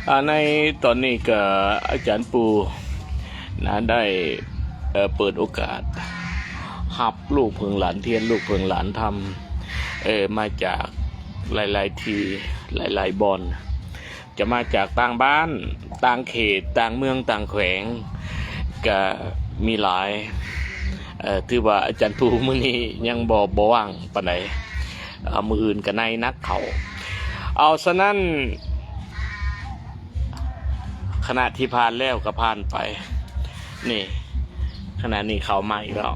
ອ່າ ໃນຕອນນີ້ກໍອາຈານປູ່ນະ ໄດ້ ເອີ ເປີດໂອກາດຮັບລູກເຜິ້ງຫຼານທຽນ ລູກເຜິ້ງຫຼານທຳ ເອີ ມາຈາກຫຼາຍໆທີ່ ຫຼາຍໆບ່ອນ ຈະມາຈາກຕ່າງບ້ານ ຕ່າງເຂດ ຕ່າງເມືອງ ຕ່າງແຂວງ ກະມີຫຼາຍ. ເອີ ຖືວ່າອາຈານປູ່ມື້ນີ້ຍັງບໍ່ ບໍ່ວ່າງປານໃດ ເອົາ ມື້ອື່ນກະໃນໜັກເຂົ້າ. ເອົາ ສະນັ້ນ ຄະນະທີ່ຜ່ານແລ້ວກໍຜ່ານໄປ. ນີ້ ຂະນະນີ້ເຂົ້າມາອີກແລ້ວ.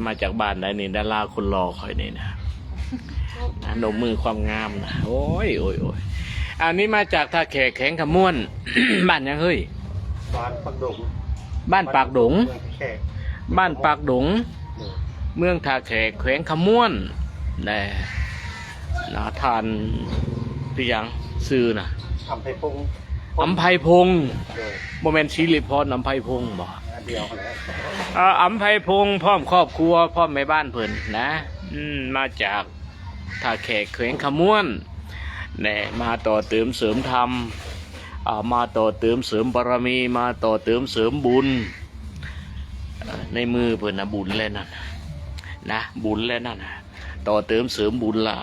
ມາຈາກບ້ານໃດນີ້? ດາລາຄົນຫຼໍ່ຂ້ອຍນີ້ນະ ນະ ນົບມືຄວາມງາມນະ. ໂອ້ຍ ໂອ້ຍ ໂອ້ຍ. ອັນນີ້ມາຈາກທ່າແຂກ ແຂວງຄຳມ່ວນ. ບ້ານຫຍັງເຮີ້ຍ? ບ້ານປາກດົງ. ບ້ານປາກດົງ. ເມືອງທ່າແຂກ. ບ້ານປາກດົງ. ໂດຍ. ເມືອງທ່າແຂກ ແຂວງຄຳມ່ວນ. ແນ່ ນະ ທ່ານ ຄືຫຍັງຊື່ນະ? ອຳໄພພົງ. ອຳໄພພົງ. ໂດຍ. ບໍ່ແມ່ນສິລິພອນ ອຳໄພພົງບໍ? ອັນດຽວຫັ້ນແຫຼະ. ເອີ ອຳໄພພົງ ພ້ອມຄອບຄົວ ພ້ອມແມ່ບ້ານເພິ່ນນະ ອືມ ມາຈາກທ່າແຂກ ແຂວງຄຳມ່ວນ ແນ່ ມາຕໍ່ເຕີມເສີມທຳ ເອົາ ມາຕໍ່ເຕີມເສີມບາລະມີ ມາຕໍ່ເຕີມເສີມບຸນ. ເອີ ໃນມືເພິ່ນນະ ບຸນແລ້ວນັ້ນນະ ບຸນແລ້ວນັ້ນນະ. ຕໍ່ເຕີມເສີມບຸນລະ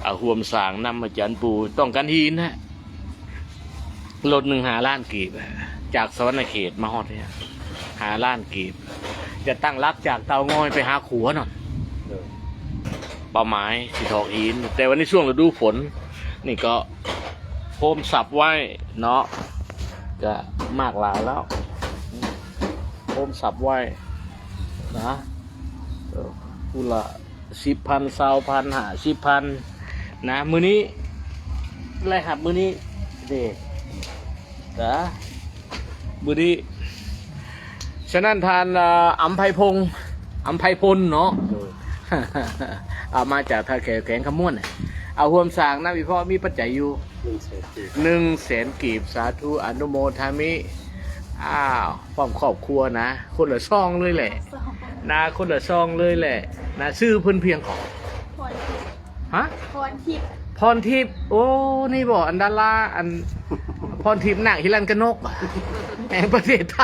ເອົາ ຮ່ວມສ້າງນຳອາຈານປູ່. ຕ້ອງການຫີນນະ ລົດໜຶ່ງຫ້າລ້ານກີບ ຈາກສະຫວັນນະເຂດມາຮອດນີ້ຫ້າລ້ານກີບ. ຈະຕັ້ງຫຼັກຈາກເຕົາງອຍໄປຫາຂົວນັ້ນ ໂດຍ. ເປົ້າໝາຍຊິຖອກຫີນ ແຕ່ວ່າໃນຊ່ວງລະດູຝົນນີ້ກໍໂຮມຊັບໄວ້ເນາະ ກະມາກຫຼາຍແລ້ວ ໂຮມຊັບໄວ້ນະ ເອີ ຜູ້ລະສິບພັນ ຊາວພັນ ຫ້າສິບພັນນະ. ມື້ນີ້ລາຍຮັບມື້ນີ້ເດ້ ນະ ມື້ນີ້. ສະນັ້ນທ່ານ ເອີ ອຳໄພພົງ ອຳໄພພົນເນາະ ໂດຍ ເອົາ ມາຈາກທ່າແຂກ ແຂວງຄຳມ່ວນ ເອົາ ຮ່ວມສ້າງນຳອີ່ພໍ່ ມີປັດໄຈຢູ່ ໜຶ່ງແສນກີບ ໜຶ່ງແສນກີບ. ສາທຸ ອະນຸໂມທາມິ. ອ້າວ ພ້ອມຄອບຄົວນະ ຄົນລະຊອງເລີຍແຫຼະ ຊອງ ນະ ຄົນລະຊອງເລີຍແຫຼະນະ. ຊື່ເພິ່ນພຽງເກາະ? ພອນທິບ. ຮະ? ພອນທິບ. ພອນທິບ. ໂອ້ ນີ້ບໍ ອັນດາລາ ອັນ ພອນທິບ ນາງຮິລັນກະນົກ ແຫ່ງປະເທດໄທ.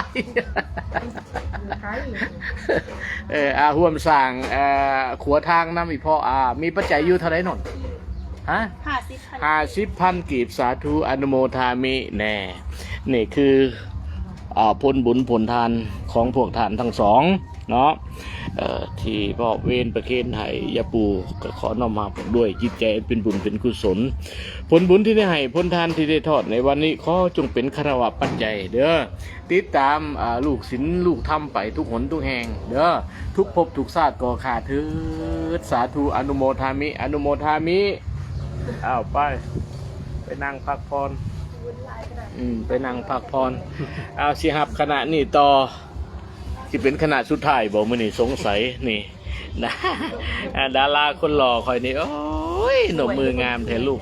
ເອີ ອ່າ ຮ່ວມສ້າງ ເອີ ຂົວທາງນຳອີ່ພໍ່. ອ່າ ມີປັດໄຈຢູ່ເທົ່າໃດໜົ່ນ? ຮະ? ຫ້າສິບພັນ ຫ້າສິບພັນກີບ. ສາທຸ ອະນຸໂມທາມິ. ແນ່ ນີ້ຄື ອ່າ ຜົນບຸນຜົນທານຂອງພວກທ່ານທັງສອງເນາະ ເອີ ທີ່ມອບເວນປະເຄນໃຫ້ຍາປູ່ ກໍຂໍນ້ອມຮັບດ້ວຍຈິດໃຈອັນເປັນບຸນເປັນກຸສົນ. ຜົນບຸນທີ່ໄດ້ໃຫ້ ຜົນທານທີ່ໄດ້ທອດໃນວັນນີ້ ຂໍຈົ່ງເປັນຄາລະວະປັດໄຈເດີ. ຕິດຕາມ ອ່າ ລູກສິນລູກທຳໄປທຸກຫົນທຸກແຫ່ງເດີ ທຸກພົບທຸກຊາດກໍຂ້າເທີດ. ສາທຸ ອະນຸໂມທາມິ ອະນຸໂມທາມິ. ອ້າວ ໄປ ໄປນັ່ງພັກຜ່ອນ ອືມ ໄປນັ່ງພັກຜ່ອນ. ອ້າວ ຊິຮັບຄະນະນີ້ຕໍ່ ຊິເປັນຄະນະສຸດທ້າຍບໍມື້ນີ້? ສົງໄສນີ້ນະ ອ່າ ດາລາຄົນຫຼໍ່ຂ້ອຍນີ້ ໂອ້ຍ ນົບມືງາມແທ້ລູກ.